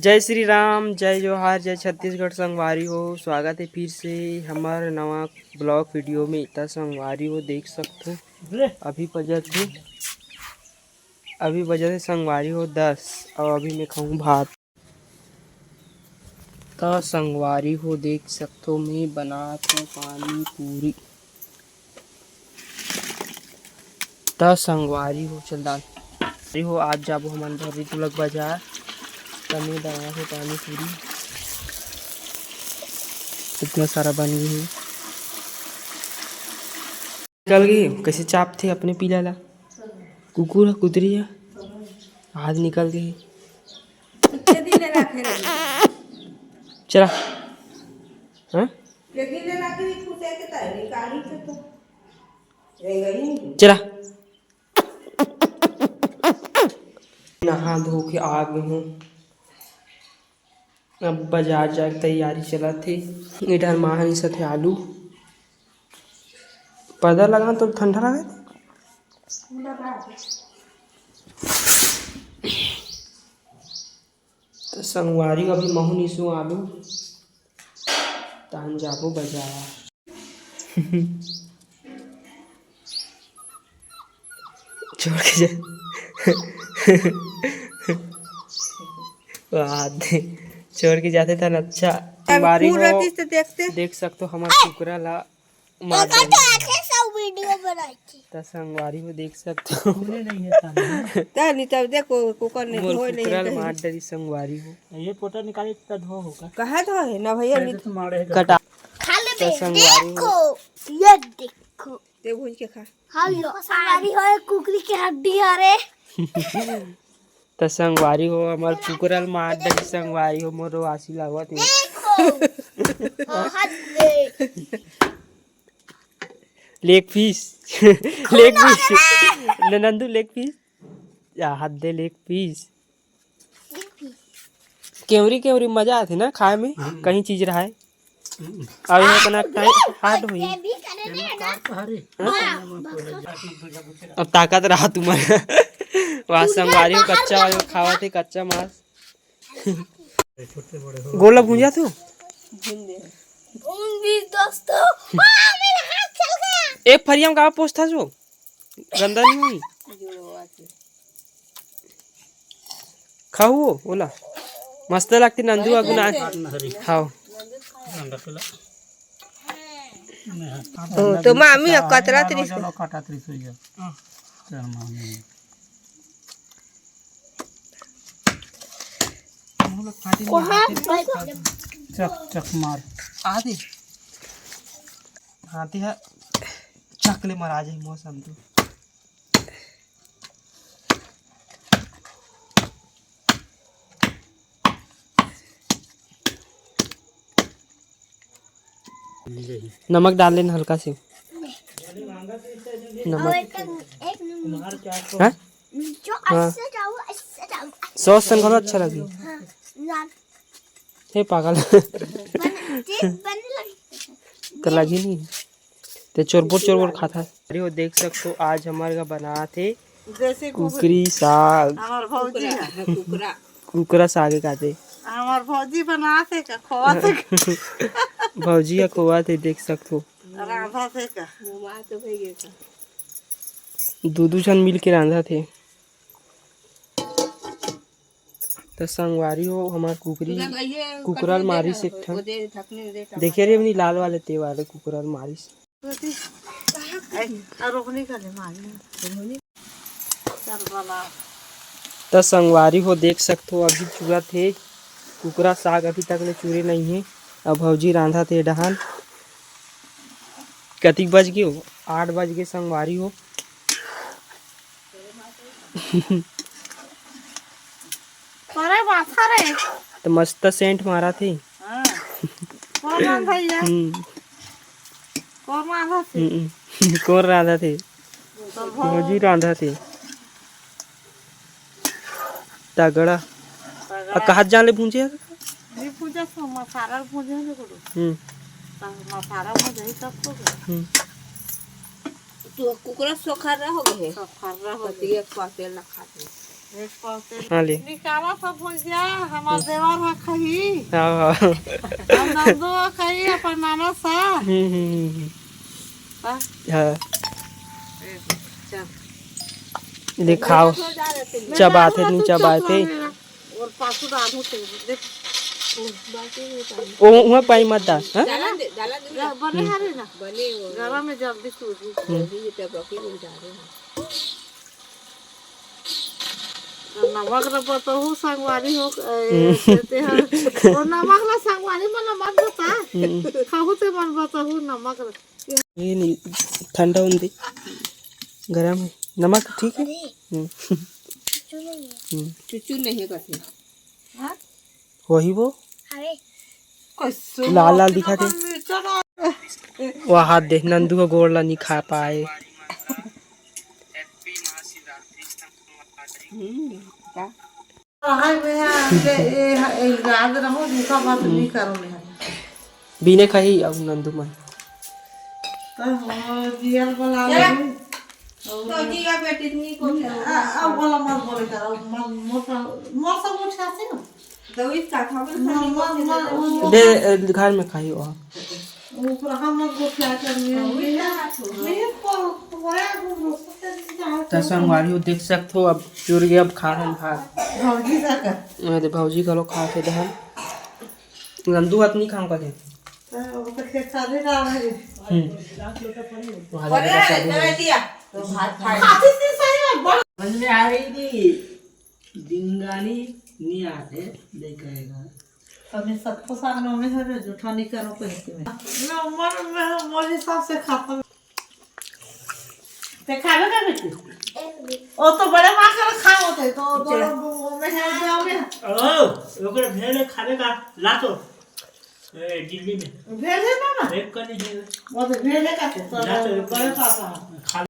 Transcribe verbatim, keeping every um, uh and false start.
जय श्री राम, जय जोहार, जय छत्तीसगढ़। संगवारी हो, स्वागत हे फिर से हमर नवा ब्लॉग वीडियो में। त संगवारी हो, देख सकथो, अभी बजत हे, अभी बजत हे संगवारी हो दस, अउ अभी मैं खाहूँ भात। त संगवारी हो, देख सकथो, मैं बनात हूँ पानी पूरी। त संगवारी हो, चल दाल। संगवारी हो, आज जाबो हमन धर्री तुलक बाजार, त मैं बनात हूँ पानी पूरी। इतना सारा बन गई है। निकल गई, कैसे चापथे अपने पीला ला? कुकुर है, कुतरी है, हाथ निकल गई। चला, हाँ? चला। नहा धो के आ गए हूँ, अब बाजार जाए के तैयारी चलत हे। इधर माँ हनी सथे आलू, पर्दा लगा तो ठंडा लगे। त संगवारी, अभी महू निसू आलू, तहन जाबो बाजार। छोड़ के जा। वाह, दे, छोड़ के जाथे तहन अच्छा। संगवारी हो, देखते। देख सकथो हमर कुकरा ला मार डरी। त संगवारी हो, देख सकथो। तब देखो, कुकर ने मोर कुकरा ल मार डरी संगवारी हो। ये पोटा निकाले त धो होगा। कहाँ धो है ना भैया? कटा। खा ले त संगवारी हो। ये देखो। ते भूज के खा। हाँ लो, संगवारी हो, कुकरी के हड्डी हरे। त संगवारी हो, हमर कुकरा ल मार डरी संगवारी हो, मोर आसी लागत हे। लेग पीस। लेग पीस। नंदू, लेग पीस। या, हाथ दे, लेग पीस। केवरी केवरी मजा आथे ना खाए में, कहीं चीज रहाय। अब ये अपना टाइम हार्ड हुई। अब ताकत रहा तुम्हारा। वहाँ संगवारी हो, कच्चा वाला खावत हे, कच्चा मांस। गोला भूंजा तू? भूंज दे। भूंज दी दोस्तों। हाँ, मेरा हाथ चल गया। एक फरिया में का पोछता जो? गंदा नहीं हुई? खाओ ओला, मस्त लगती नंदू अगुना। खाओ। ओ, तो मामी अब कतरा तरीस। चल मामी। चक, चक मार। आदि। हाथी है। चक ले मार, आ जाए मौसम तू। नमक डाल लेना हल्का से। नमक। हाँ? हाँ। सॉस संग घलो अच्छा लगी। हे पागल। तो लगी नहीं। ते चोरबोर चोरबोर खाता है। अरे वो देख सकथो, आज हमर घर बनात हे कुकरी साग। हमार भौजी है। कुकरा साग काथे। हमार भौजी बनात हे का, खोआत हे का? भौजी ह खोआत हे, देख सकथो। रांधत हे का? दू दू झन मिल के रांधत हे। त संगवारी हो, हमार कुकरी, कुकरा ल मारिस एक ठन। देखे रे, अपनी लाल वाले ते वाले कुकरा ल मारिस। त संगवारी हो, देख सकथो, अभी चुरत हे कुकरा साग, अभी तक ले चुरे नहीं हे। अब भौजी रांधत हे डहान। कतिक बज गे हो? आठ बज गे संगवारी हो। अरे माथा रे। त मस्त सेंट मारत हे। हाँ। कौन रांधत हे? हम्म। कौन रांधत हे? हम्म। कौन रांधत हे? भौजी रांधत हे। तगड़ा। तगड़ा। अब कहाँ जान ले भूंजे? ये भूंजा तो मसाला भूंजे ने करो। हम्म। तो मसाला भूंजे ही तब तो। हम्म। तू कुकरा सोखर रहो गे। सोखर रहो गे। पतिया को तेल ना खाते। हाँ, ले। निकाला सब भुजिया, हमार देवर ह खाही। हाँ, हाँ। हम नंदू ह खाही, अपन नाना सा। हम्म, हम्म, हम्म, हम्म। हाँ। हाँ। चल। ले खाओ। चबाथे, नहीं चबाथे। और पासू डाल दो तेल, देख। ओ, वहाँ पाई मत डाल, हाँ? डाला दे, डाला दे। ग-, बने हरे ना। बने वो। गरम में जल्दी सूजी। हम्म। ये टपकी में डाले हैं। नमक ल बताहू संगवारी हो, ए, हम्म। ते, ते हर, वो नमक ल संगवारी मन ल मत बता। हम्म। खाहू ते मन बताहू नमक ल। ये नहीं, ठंडा होने दे। गरम है। नमक ठीक है? हम्म। हम्म। चुचू नहीं है कथे। हाँ? वही वो? अरे। कैसे लाल लाल दिखा थे। वो हाथ देख, नंदू का गोड़ ला नहीं खा पाए। हम्म, का? हाय भैया, ये, ये, ये याद रहो, दूसरा बात नहीं करो मैं। बिने खाही अब नंदू मन। तो हो, जिया बोला ले। तो जिया बेटी नहीं को आ, आ, बोला मत बोले कर, अब मत, मोटा, मोर सब उठा से ना। तो इसका खबर मत, खाली मत, बोल मत, दे दे, ए, घर में खाही वो। ऊपर हम मत गोठिया कर, नहीं, नहीं, नहीं, तो, तो, तो, तो, तो, तो, तो, संगवारी हो, देख सकते हो, अब चुर गया, अब खा रहे हैं भात। भौजी का कर। अरे, भौजी का लोग खा के दहन। नंदू हाथ नहीं खाऊंगा थे। हाँ, वो तो खेत सारे डाल रहे हैं। हम्म। वहाँ अरे, जाके शादी अरे, में। दिया। तो भात खाए। खाती थी सही में, बड़- समझ में आ रही थी। जिंगानी नहीं आते, देखेगा। तो मैं सबको सामने में है, जूठा नहीं करो कोई से में। ना, मन में मोर हिसाब से खाता। ते खाबे का बेटी? ओ तो बड़े माँ के खाओ थे, तो दो वो में है, दो में है। ओ, ओकरे भेले खाबे का, ला तो। ए, दिल्ली में। भेले ना ना? एक कनी है। वो तो भेले का थे, तो ला तो बड़े पापा। खा